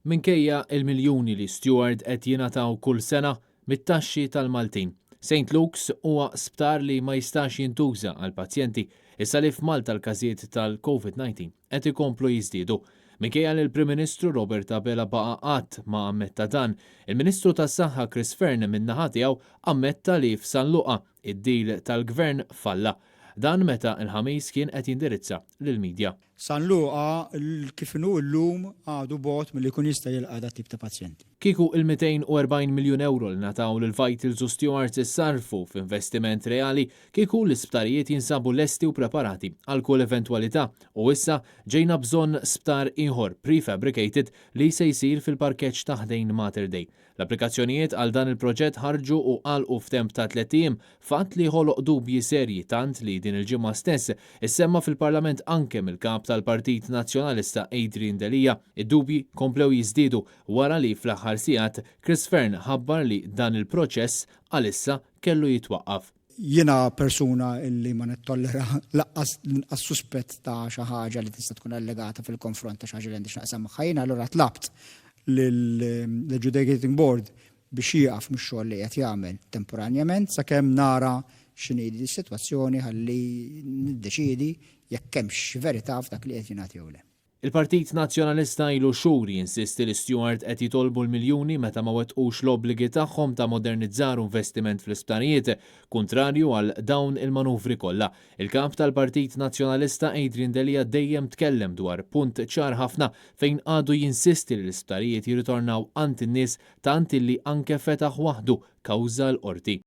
Minkejja il-miljuni li Steward qed jingħataw kull sena mit-taxxi tal-Maltin, St. Luke's huwa sptar li ma jistax jintuża għal pazjenti issa li f'Malta l-każijiet tal-COVID-19 qed ikomplu jiżdiedu. Minkejja li l-Prim Ministru Robert Abela baqa' qatt ma ammetta dan, il-Ministru tas-Saħħa Chris Fearne min-naħa tiegħu ammetta li f'San Luqa id-deal tal-Gvern falla. Dan meta l-Ħamis kien qed jindirizza lill-midja. San Luqa kif inhu llum għadu bogħod milli jkun jista' jilqa' dat-tip ta' pazjenti. Kieku il-240 miljun euro li ngħataw lil Vitals u Stewards issarfu f'investiment reali, kieku l-isptarijiet jinsabu lesti u preparati għal kull eventwalità u issa ġejna bżonn sptar ieħor prefabricated li se jsir fil-parkeġġ ta' ħdejn Mater Dei. L-applikazzjonijiet għal dan il-proġett ħarġu u għalqu f'temp ta' 3 ijiem, fatt li ħoloq dubji serji tant li din il-ġimgħa stess issemma fil-Parlament anke mill-kap tal-Partit Nazzjonalista Adrian Delia. Id-dubji komplew jiżdiedu wara li fl-aħħar sigħat Chris Fearne ħabbar li dan il-proċess għalissa kellu jitwaqqaf. Jiena persuna illi ma nittollera lanqas l-inqas suspett ta' xi ħaġa li tista' tkun allegata fil-konfront ta' xi ħaġa li għandi x'naqsam magħha jiena, allura tlabt lill-Adjudicating Board biex jieqaf mix-xogħol li qed jagħmel temporanjament sakemm nara x'inhi s-sitwazzjoni ħalli niddeċiedi jekk hemmx verità f'dak li qed jingħad jew le. Il-Partit Nazzjonalista ilu xhur jinsisti li Steward qed jitolbu l-miljuni meta ma wettqux l-obbligi tagħhom ta' modernizzar u investiment fl-isptarijiet, kontrarju għal dawn il-manuvri kollha. Il-kap tal-Partit Nazzjonalista Adrian Delia dejjem tkellem dwar punt ċar ħafna fejn għadu jinsisti li l-isptarijiet jirritornaw għand in-nies, tant illi anke fetaħ waħdu kawża l-qorti.